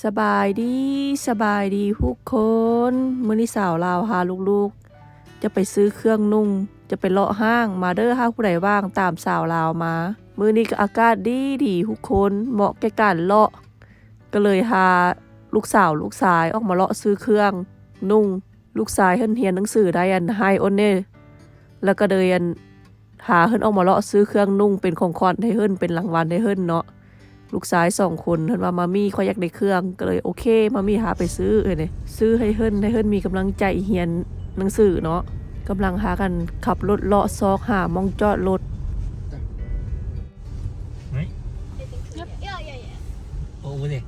ສະບາຍດີ, ສະບາຍດີທຸກຄົນ. ມື້ນີ້ສາວລາວພາລູກໆ ຈະໄປຊື້ເຄື່ອງນຸ່ງ, ຈະໄປເລາະຫ້າງ. ມາເດີ ຖ້າຜູ້ໃດວ່າງຕາມສາວລາວມາ. ມື້ນີ້ກໍອາກາດດີໆ ທຸກຄົນ, ເໝາະແກ່ການເລາະ. ກໍເລີຍພາລູກສາວລູກຊາຍອອກມາເລາະຊື້ເຄື່ອງນຸ່ງ. ລູກຊາຍເພິ່ນຮຽນໜັງສືໄດ້ອັນ High Honor ແລ້ວກໍເລີຍອັນ ພາເພິ່ນອອກມາເລາະຊື້ເຄື່ອງນຸ່ງເປັນຂອງຂວັນໃຫ້ເພິ່ນ, ເປັນລາງວັນໃຫ້ເພິ່ນເນາະ. ລູກຊາຍສອງຄົນເພິ່ນວ່າ ມາມີ ຂ້ອຍຢາກໄດ້ເຄື່ອງ. ກໍເລີຍໂອເຄ ມາມີພາໄປຊື້. ເອີ ນີ້ ຊື້ໃຫ້ເພິ່ນ, ໃຫ້ເພິ່ນມີກຳລັງໃຈຮຽນໜັງສືເນາະ. ກຳລັງພາກັນຂັບລົດເລາະຊອກຫາໝ່ອງຈອດລົດ. Right? Yep. Yeah, yeah, yeah. Oh, over there.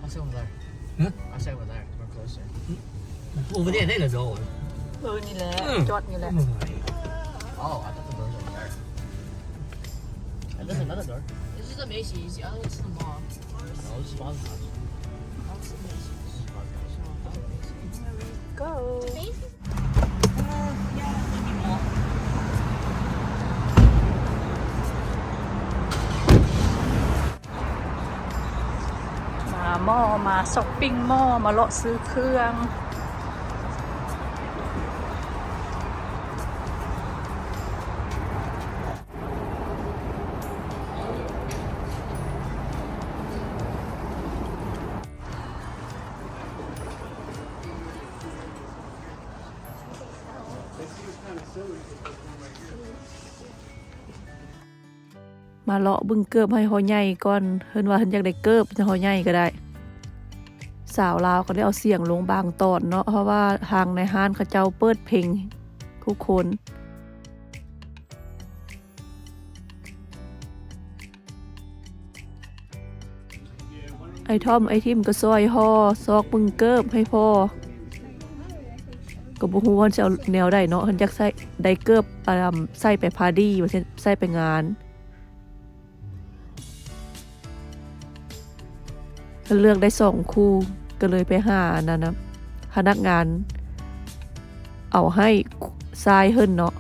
I'll sit over there. Huh? I'll sit over there. We're closer. Over there, there you go. ເອີ ນີ້ແຫຼະ ອືມ ຈອດນີ້ແຫຼະ. Oh, I thought the doors over there. And there's another door. This is the Macy's. The other one's the mall. Oh, this is Bob's house. That's the Macy's. This is Bob's house. Here we go. Macy's. ມາມໍ່ ມາຊັອບປິງມໍ່ ມາເລາະຊື້ເຄື່ອງ. ມາເລາະເບິ່ງເກີບໃຫ້ພໍ່ໃຫຍ່ກ່ອນ. ເພິ່ນວ່າເພິ່ນຢາກໄດ້ເກີບໃຫ້ພໍ່ໃຫຍ່ກໍໄດ້. ສາວລາວກໍໄດ້ເອົາສຽງລົງບາງຕອນເນາະ, ເພາະວ່າທາງໃນຮ້ານເຂົາເຈົ້າເປີດເພງທຸກຄົນ. ອ້າຍທອມ ອ້າຍທິມກໍຊ່ອຍຫໍ່ ຊອກເບິ່ງເກີບໃຫ້ພໍ່. ກໍບໍ່ຮູ້ວ່າຊິເອົາແນວໃດເນາະ, ເພິ່ນຢາກໃສ່ ໄດ້ເກີບ ອາ ໃສ່ໄປພາດີ ວ່າຊັ້ນ, ໃສ່ໄປງານ. ເພິ່ນເລືອກໄດ້ສອງຄູ່ ກໍເລີຍໄປຫາອັນນັ້ນນະ ພະນັກງານເອົາໃຫ້ຊາຍເພິ່ນເນາະ.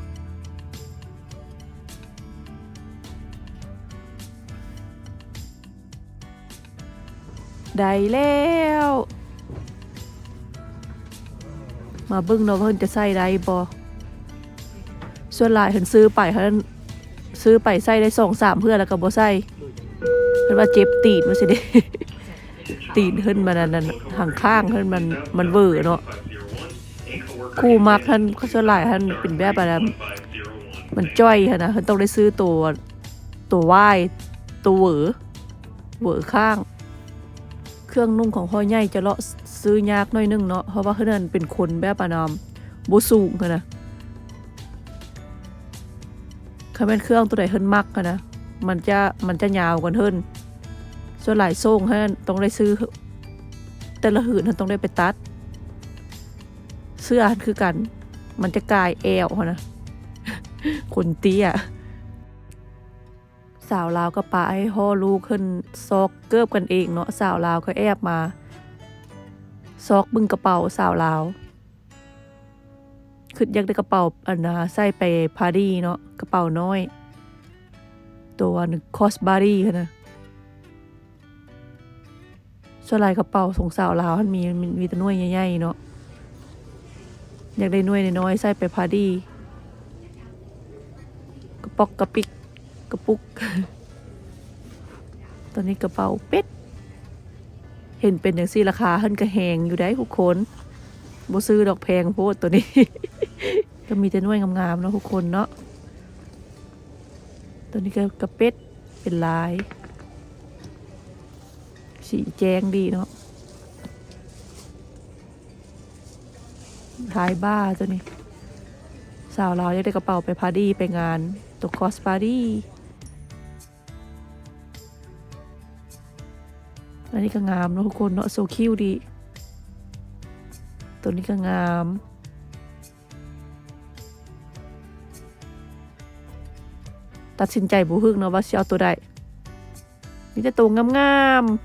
ໄດ້ແລ້ວ. ມາເບິ່ງເນາະວ່າເພິ່ນຈະໃສ່ໄດ້ບໍ່. ສ່ວນຫຼາຍເພິ່ນຊື້ໄປຫັ້ນ ຊື້ໄປໃສ່ໄດ້ສອງສາມເທື່ອແລ້ວກໍບໍ່ໃສ່. ເພິ່ນວ່າເຈັບຕີນວ່າຊີ້ເດ. ຕີນເພິ່ນມັນອັນນັ້ນ ທາງຂ້າງເພິ່ນມັນ ມັນເຫວີເນາະ. ຄູ່ມັກຫັ້ນ ສ່ວນຫຼາຍຫັ້ນເປັນແບບອັນນັ້ນ ມັນຈ່ອຍຫັ້ນນະ, ເພິ່ນຕ້ອງໄດ້ຊື້ໂຕ ໂຕວາຍ ໂຕເຫວີ ເຫວີຂ້າງ. ເຄື່ອງນຸ່ງຂອງພໍ່ໃຫຍ່ຈະເລາະຊື້ຍາກໜ້ອຍໜຶ່ງເນາະ, ເພາະວ່າເພິ່ນນັ້ນເປັນຄົນແບບອັນນະ ບໍ່ສູງຫັ້ນນະ. ຄັນແມ່ນເຄື່ອງໂຕໃດເພິ່ນມັກຫັ້ນນະ ມັນຈະ ມັນຈະຍາວກວ່າເພິ່ນ. ສ່ວນຫຼາຍໂສ້ງຫັ້ນຕ້ອງໄດ້ຊື້ ແຕ່ລະຮືນຫັ້ນຕ້ອງໄດ້ໄປຕັດ. ເສື້ອຫັ້ນຄືກັນ ມັນຈະກາຍແອວຫັ້ນນະ ຄົນເຕ້ຍ. ສາວລາວກໍປະໃຫ້ພໍ່ລູກເພິ່ນຊອກເກີບກັນເອງເນາະ. ສາວລາວກໍແອບມາຊອກເບິ່ງກະເປົາສາວລາວ. ຄິດຢາກໄດ້ກະເປົາອັນນາ ໃສ່ໄປພາດີເນາະ, ກະເປົານ້ອຍ ໂຕອັນຄອສບາຣີຫັ້ນນະ. ສ່ວນຫຼາຍກະເປົາຂອງສາວລາວຫັ້ນມີ ມີ ມີແຕ່ໜ່ວຍໃຫຍ່ໆເນາະ. ຢາກໄດ້ໜ່ວຍນ້ອຍໆໃສ່ໄປພາດີ. ກະປ໋ອກກະປິກກະປຸກ. ຕອນນີ້ກະເປົາເປັດ. ເຫັນເປັນຈັ່ງຊີ້ລາຄາເພິ່ນກະແຮງຢູ່ໃດ໋ທຸກຄົນ. ບໍ່ຊື້ດອກ ແພງໂພດໂຕນີ້. ກໍມີແຕ່ໜ່ວຍງາມໆເນາະທຸກຄົນເນາະ. ໂຕນີ້ກໍກະເປັດເປັນລາຍ ສີແຈ້ງດີເນາະ. ລາຍບ້າໂຕນີ້. ສາວລາວຢາກໄດ້ກະເປົາໄປພາດີ ໄປງານ ໂຕຄອສພາດີ. ອັນນີ້ກໍງາມເນາະທຸກຄົນເນາະ, so cute ດີ. ໂຕນີ້ກໍງາມ. ຕັດສິນໃຈບໍ່ຖືກເນາະວ່າຊິເອົາໂຕໃດ. ມີແຕ່ໂຕງາມໆ.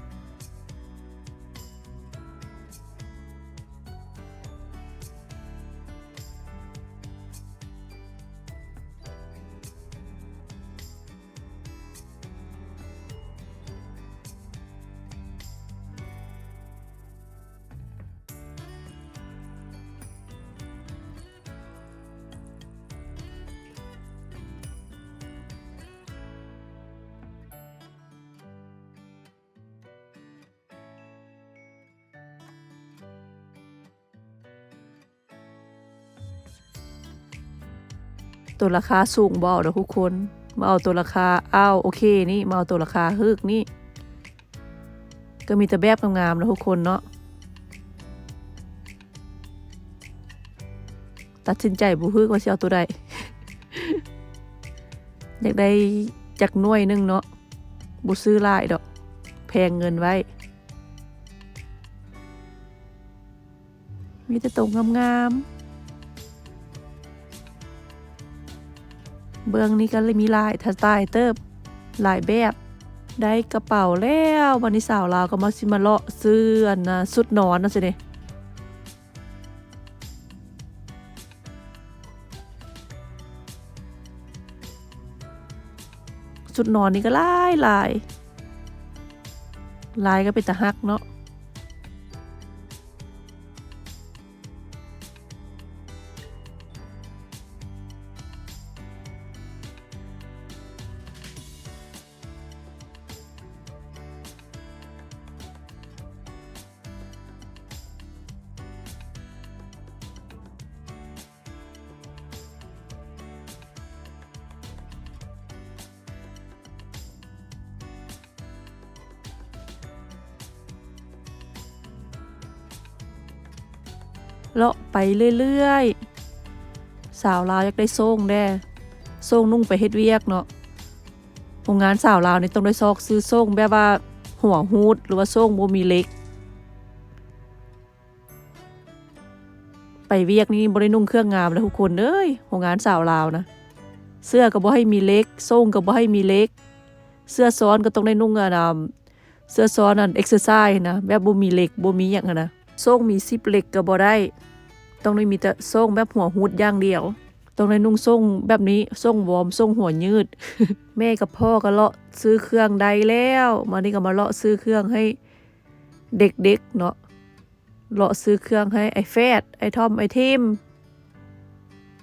ຕົວລາຄາສູງບໍ່ເອົາດອກທຸກຄົນ, ມາເອົາຕົວລາຄາ ອ້າວ ໂອເຄນີ້, ມາເອົາຕົວລາຄາຖືກນີ້. ກໍມີແຕ່ແບບງາມໆເນາະທຸກຄົນເນາະ. ຕັດສິນໃຈບໍ່ຖືກວ່າຊິເອົາໂຕໃດ. ຢາກໄດ້ຈັກໜ່ວຍໜຶ່ງເນາະ, ບໍ່ຊື້ຫຼາຍດອກ, ແພງເງິນໄວ້. ມີແຕ່ໂຕງາມໆ. ເບື້ອງນີ້ກໍມີຫຼາຍສະຕາຍເຕີບ, ຫຼາຍແບບ. ໄດ້ກະເປົາແລ້ວ, ບາດນີ້ສາວລາວກໍມາ ຊິມາເລາະຊື້ອັນນ່າ ຊຸດນອນນະຊິເດ. ຊຸດນອນນີ້ກໍຫຼາຍໆ, ລາຍກໍເປັນຕາຮັກເນາະ. ເລາະໄປເລື້ອຍໆ. ສາວລາວຢາກໄດ້ໂສ້ງແດ່, ໂສ້ງນຸ່ງໄປເຮັດວຽກເນາະ. ໂຮງງານສາວລາວນີ້ຕ້ອງໄດ້ຊອກຊື້ໂສ້ງແບບວ່າຫົວຮູດ ຫຼືວ່າໂສ້ງບໍ່ມີເຫຼັກ. ໄປວຽກນີ້ບໍ່ໄດ້ນຸ່ງເຄື່ອງງາມເດີທຸກຄົນເອີຍ, ໂຮງງານສາວລາວນະ. ເສື້ອກໍບໍ່ໃຫ້ມີເຫຼັກ, ໂສ້ງກໍບໍ່ໃຫ້ມີເຫຼັກ, ເສື້ອຊ້ອນກໍຕ້ອງໄດ້ນຸ່ງອັນ ເສື້ອຊ້ອນອັນເອັກເຊີຊາຍນະ, ແບບບໍ່ມີເຫຼັກ ບໍ່ມີຫຍັງຫັ້ນນະ. ໂສ້ງມີສິບເຫຼັກກໍບໍ່ໄດ້, ຕ້ອງໄດ້ມີແຕ່ໂສ້ງແບບຫົວຮູດຢ່າງດຽວ. ຕ້ອງໄດ້ນຸ່ງໂສ້ງແບບນີ້, ໂສ້ງວອມ, ໂສ້ງຫົວຍືດ. ແມ່ກັບພໍ່ກໍເລາະຊື້ເຄື່ອງໄດ້ແລ້ວ, ມານີ້ກໍມາເລາະຊື້ເຄື່ອງໃຫ້ເດັກໆເນາະ. ເລາະຊື້ເຄື່ອງໃຫ້ອ້າຍແຟດ, ອ້າຍທອມ, ອ້າຍທິມ,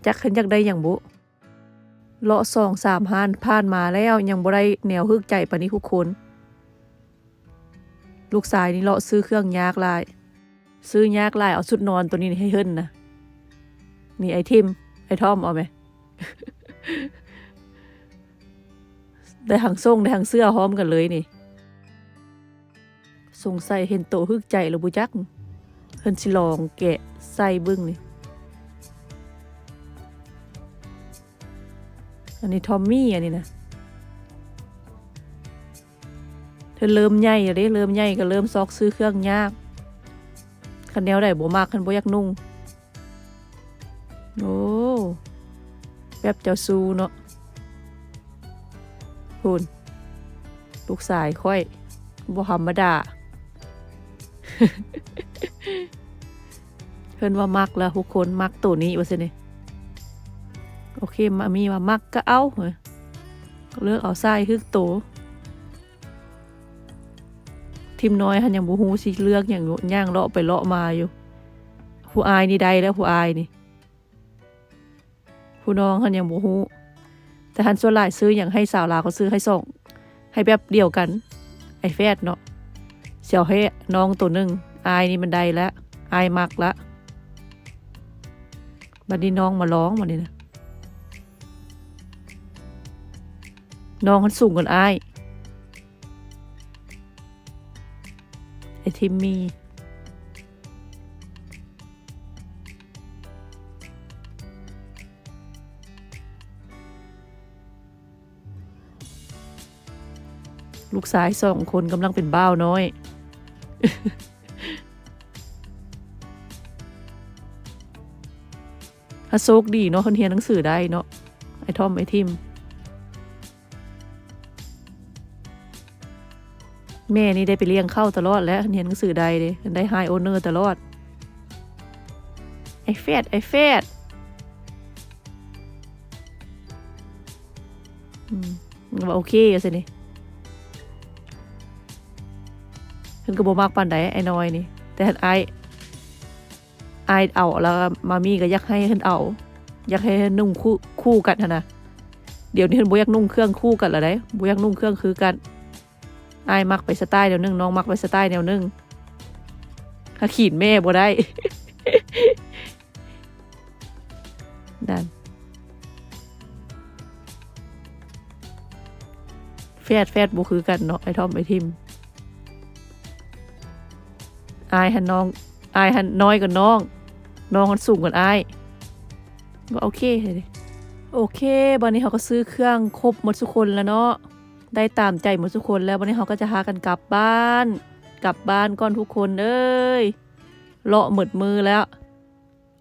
ຈັກເພິ່ນຢາກໄດ້ຫຍັງບຸ. ເລາະສອງສາມຮ້ານຜ່ານມາແລ້ວ ຍັງບໍ່ໄດ້ແນວຖືກໃຈປານນີ້ທຸກຄົນ. ລູກຊາຍນີ້ເລາະຊື້ເຄື່ອງຍາກຫຼາຍ, ຊື້ຍາກຫຼາຍ. ເອົາຊຸດນອນໂຕນີ້ໃຫ້ເພິ່ນນະ. ນີ້ອ້າຍທິມ, ອ້າຍທອມເອົາແມ? ໄດ້ທັງໂສ້ງ ໄດ້ທັງເສື້ອພ້ອມກັນເລີຍນີ້. ສົງໄສເຫັນໂຕຖືກໃຈແລ້ວບໍ່ຈັກ, ເພິ່ນຊິລອງແກະໃສ່ເບິ່ງນີ້. ອັນນີ້ທອມມີ້ ອັນນີ້ນະ. ເພິ່ນເລີ່ມໃຫຍ່ແລ້ວເດ້, ເລີ່ມໃຫຍ່ກໍເລີ່ມຊອກຊື້ເຄື່ອງຍາກ. ຄັນແນວໃດບໍ່ມັກ, ຄັນບໍ່ຢາກນຸ່ງ. ໂອ້ ແບບເຈົ້າຊູ້ເນາະ. ພຸ້ນ ລູກຊາຍຂ້ອຍບໍ່ທຳມະດາ. ເພິ່ນວ່າມັກລະທຸກຄົນ, ມັກໂຕນີ້ວ່າຊັ້ນເດ. ໂອເຄ, ມາມີວ່າມັກກໍເອົາ, ເລືອກເອົາຊາຍຖືກໂຕ. ທີມນ້ອຍຫັ້ນຍັງບໍ່ຮູ້ຊິເລືອກຫຍັງຢູ່, ຍ່າງເລາະໄປເລາະມາຢູ່. ຜູ້ອ້າຍນີ້ໄດ້ແລ້ວ, ຜູ້ອ້າຍນີ້, ຜູ້ນ້ອງຫັ້ນຍັງບໍ່ຮູ້. ແຕ່ຫັ້ນສ່ວນຫຼາຍຊື້ຫຍັງໃຫ້ສາວລາວກໍຊື້ໃຫ້ສອງ, ໃຫ້ແບບດຽວກັນ, ອ້າຍແຟດເນາະ. ຊິເອົາໃຫ້ນ້ອງໂຕໜຶ່ງ, ອ້າຍນີ້ມັນໄດ້ແລ້ວ, ອ້າຍມັກລະ. ບັດນີ້ນ້ອງມາລອງ, ບັດນີ້ນະ, ນ້ອງຫັ້ນສູງກວ່າອ້າຍ. ໄອ້ທິມມີ ລູກຊາຍສອງຄົນກຳລັງເປັນບ່າວນ້ອຍ. ຫາໂຊກດີເນາະ, ເພິ່ນຮຽນໜັງສືໄດ້ເນາະ, ອ້າຍທອມ, ອ້າຍທິມ. ແມ່ນີ້ໄດ້ໄປລ້ຽງເຂົ້າຕະຫຼອດແຫຼະ, ຮຽນໜັງສືໄດ້ເດ້, ໄດ້ High Honor ຕະຫຼອດ. ອ້າຍແຟດ, ອ້າຍແຟດ. ອືມ, ວ່າໂອເຄ ວ່າຊັ້ນນີ້. ເພິ່ນກໍບໍ່ມັກປານໃດ, ອ້າຍນ້ອຍນີ້. ແຕ່ອ້າຍ ອ້າຍເອົາ ແລ້ວມາມີກໍຢາກໃຫ້ເພິ່ນເອົາ, ຢາກໃຫ້ເພິ່ນນຸ່ງຄູ່ ຄູ່ກັນຫັ້ນນະ. ດຽວນີ້ເພິ່ນບໍ່ຢາກນຸ່ງເຄື່ອງຄູ່ກັນແລ້ວເດ້, ບໍ່ຢາກນຸ່ງເຄື່ອງຄືກັນ. ອ້າຍມັກໄປສະໄຕແນວໜຶ່ງ, ນ້ອງມັກໄປສະໄຕແນວໜຶ່ງ. ຫາຂີນແມ່ບໍ່ໄດ້. ນັ້ນ. ແຝດ ແຝດບໍ່ຄືກັນເນາະ ອ້າຍທອມ ອ້າຍທິມ. ອ້າຍຫັ້ນນ້ອງ ອ້າຍຫັ້ນນ້ອຍກວ່ານ້ອງ ນ້ອງຫັ້ນສູງກວ່າອ້າຍ ກໍໂອເຄເດ. ໂອເຄ ບັດນີ້ເຮົາກໍຊື້ເຄື່ອງຄົບໝົດທຸກຄົນແລ້ວເນາະ ໄດ້ຕາມໃຈໝົດທຸກຄົນແລ້ວ. ບັດນີ້ເຮົາກໍຈະພາກັນກັບບ້ານ ກັບບ້ານກ່ອນທຸກຄົນເອີຍ ເລາະໝົດມື້ແລ້ວ.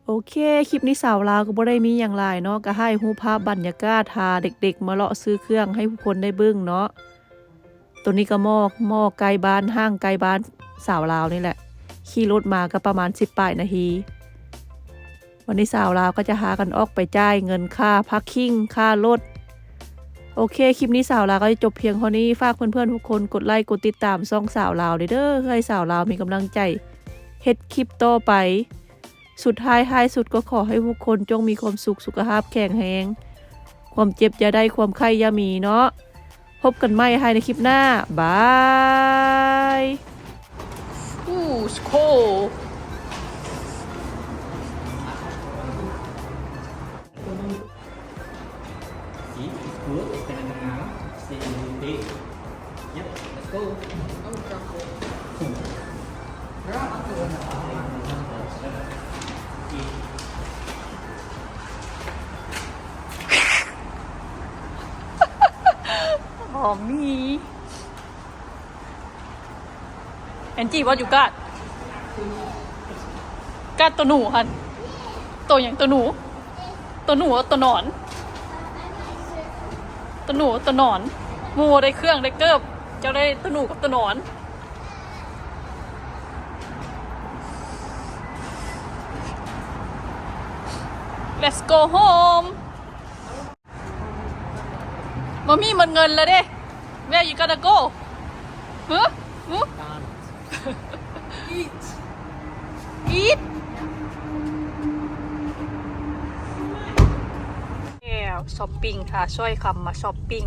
ໂອເຄ ຄລິບນີ້ສາວລາວກໍບໍ່ໄດ້ມີຫຍັງຫຼາຍເນາະ ກໍຖ່າຍຮູບພາບບັນຍາກາດ ພາເດັກໆມາເລາະຊື້ເຄື່ອງໃຫ້ຜູ້ຄົນໄດ້ເບິ່ງເນາະ. ໂຕນີ້ກໍໝໍ້ ໝໍ້ໃກ້ບ້ານ ຫ້າງໃກ້ບ້ານສາວລາວນີ້ແຫຼະ ຂີ່ລົດມາກໍປະມານສິບປາຍນາທີ. ວັນນີ້ສາວລາວກໍຈະພາກັນອອກໄປຈ່າຍເງິນຄ່າພາກຄິງ ຄ່າລົດ. ໂອເຄ ຄລິບນີ້ສາວລາວກໍຈະຈົບພຽງເທົ່ານີ້. ຝາກເພື່ອນໆທຸກຄົນກົດໄລກົດຕິດຕາມຊ່ອງສາວລາວເດີ ເພື່ອໃຫ້ສາວລາວມີກຳລັງໃຈເຮັດຄລິບຕໍ່ໄປ. ສຸດທ້າຍທ້າຍສຸດກໍຂໍໃຫ້ທຸກຄົນຈົ່ງມີຄວາມສຸກ ສຸຂະພາບແຂງແຮງ ຄວາມເຈັບຢ່າໄດ້ ຄວາມໄຂ້ຢ່າມີເນາະ. ພົບກັນໃໝ່ພາຍໃນຄລິບໜ້າ ບາຍ. Ooh, it's cold. See, it's good. It's gonna come out. Stay in the big. Yep, let's go. Mommy. Angie, what you got? Got ໂຕໜູຫັ້ນ. ໂຕຫຍັງ? ໂຕໜູ? ໂຕໜູ ໂຕໜອນ? ໂຕໜູ ໂຕໜອນ. ໝູ່ໄດ້ເຄື່ອງ ໄດ້ເກີບ, ເຈົ້າໄດ້ໂຕໜູກັບໂຕໜອນ. Let's go home. ບໍ່ມີໝົດເງິນແລ້ວເດ້. Where you gonna go? ຫື? ຫື? Eat. Eat. ແລ້ວ ຊັອບປິງ ຖ້າຊ່ອຍຄຳມາຊັອບປິງ.